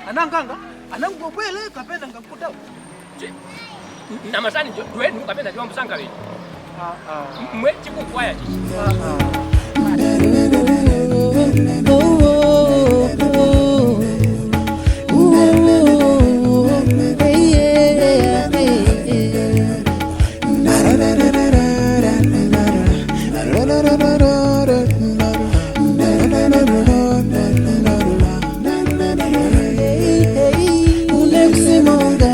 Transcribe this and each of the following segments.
Ananganga anangobwele kapena ngakutawo. Namasani dwenu kapena ndiwamusanga wenu mwe chikukwaya chichi. Unekusimonga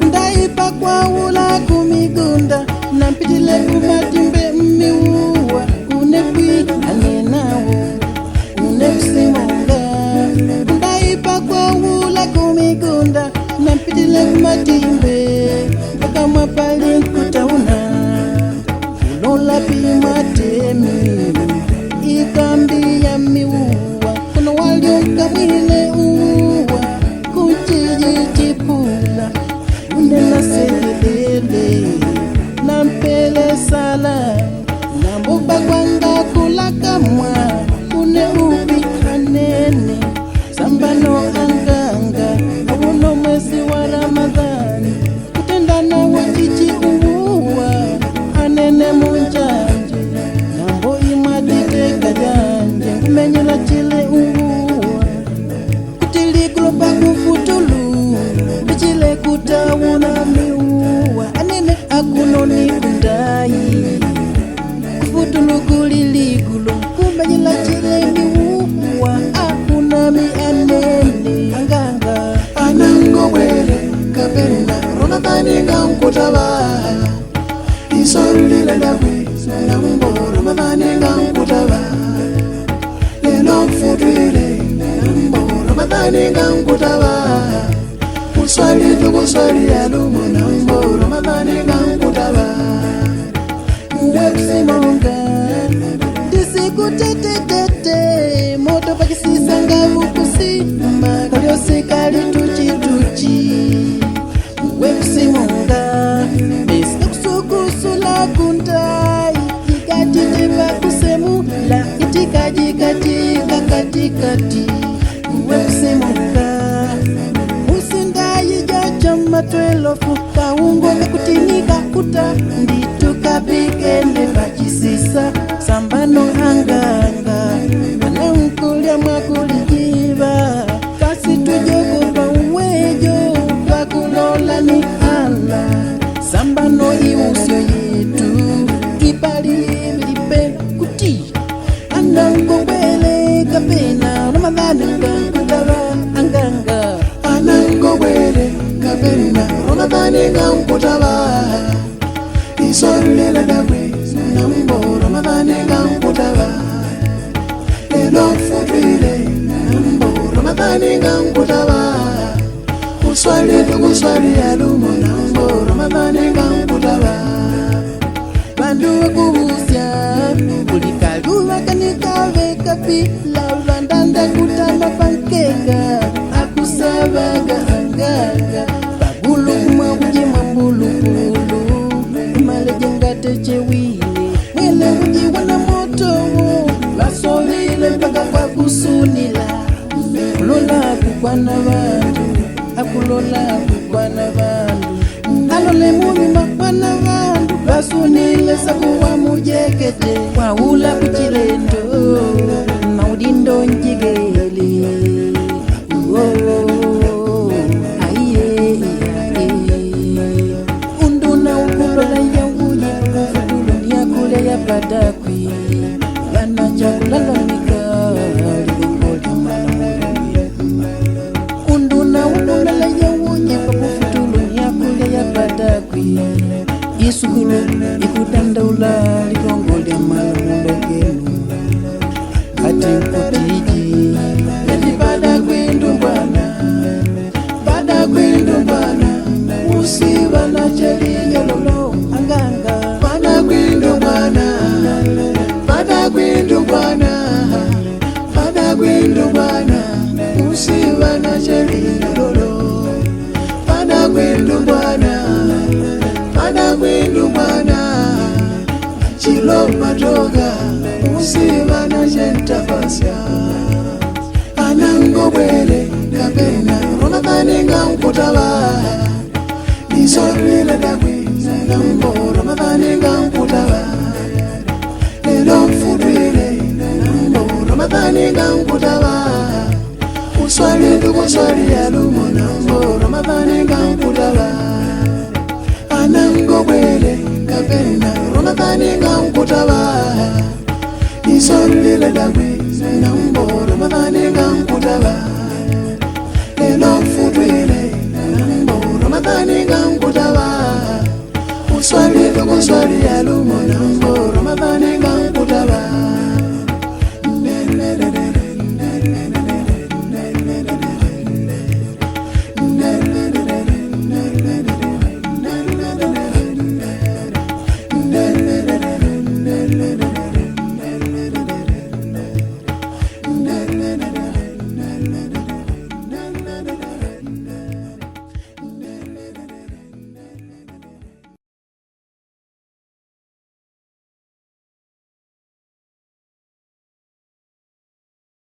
ndaipa kwaula kumigunda nampitile kumatimbe mmiuwa unekwi anenawo. Unekusimonga ndaipa kwaula kumigunda nampitile kumatimbe mpaka mwapali nkutauna ulola pimatemi ikambi ya miuwa kuno walyoka mwile uwa kuchijitipula unelaselelele nampele sala nambuba kwanga kulakamwa une upi hanene sambano anganga awuno mwezi wa Ramadhani kutendana wachichi uwa anene munjanje nambo imwaditeka janje kumenyela chile uwa kutiligulu pakufutulu lichile kutawuna miuwa anene akunoni kundai kufutulu kuliligulu kumenyela chile miuwa akunami anene anganga. Anangobwele kapena Ramadhani ngankutaba isolile dakwe nambo Ramadhani ngankutaba lelo mfutwile nambo Ramadhani ngankutaba kuswali tukuswali alumu nambo Ramadhani ngankutaba. Wekusimonga ndisikutetetete moto pakisisanga mukusima kalyosi kali tuchituchi. Wekusimonga misikusukusula kundai ikatitepakusemula itikajikatikakatikati. Wekusimonga musindayi jachamatwelofu kaungo kakutinika kuta nditukapikende pachisisa sambano anganga anankulya mwakulijiva kasi tujokopa uwejo pakulola ni ala sambano iusyo yetu twipalilipe kuti anangobwele kapena Ramadhani ngankutava anganga. Anangobwele kapena Ramadhani ngankutaba isolile dakwe nambo Ramadhani ngankutaba lelo mfutwile nambo Ramadhani ngankutaba kuswali tukuswali alumu nambo Ramadhani ngankutaba. Bandu wakubusya kulikaluva kanikave kapila vandanda kutamba pankeka akusavaga anganga pagulu kumwa kujimwa mbulubulu kumalejengatechewile mwele kujiwana motowo vasovile mpaka kwa kusunila kulola kukwana vandu akulola kukwana vandu alole munyuma kwana vandu vasunile sakuwa mujekete kwaula kuchilendo maudindo njigeli. Oh, aiye, aiye. Unduna ukulola yanguye kufutulu yakule yapadakwi vana chakulalamika ligongo lya malamulo unduna ululala yawunye pakufutulu yakule yapadakwi isukulu ikutandaula ligongo lya malamulo genu ati nkutiji Eti pada kwindumbwana pada kwindumbwana usibana chelinyololo anganga. Pada kwindumbwana pada kwindumbwana pada kwindumbwana usibana chelinyololo pada kwindumbwana. Anangobwele kapena Ramadhani nga nkutaba Isolile dakwi nambo Ramadhani nga nkutaba Lelo mfutwile nambo Ramadhani nga nkutaba Uswali tukuswali alumo nambo Ramadhani nga nkutaba Anangobwele kapena Ramadhani nga nkutaba Isolile dakwi nambo Ramadhani nga nkutaba.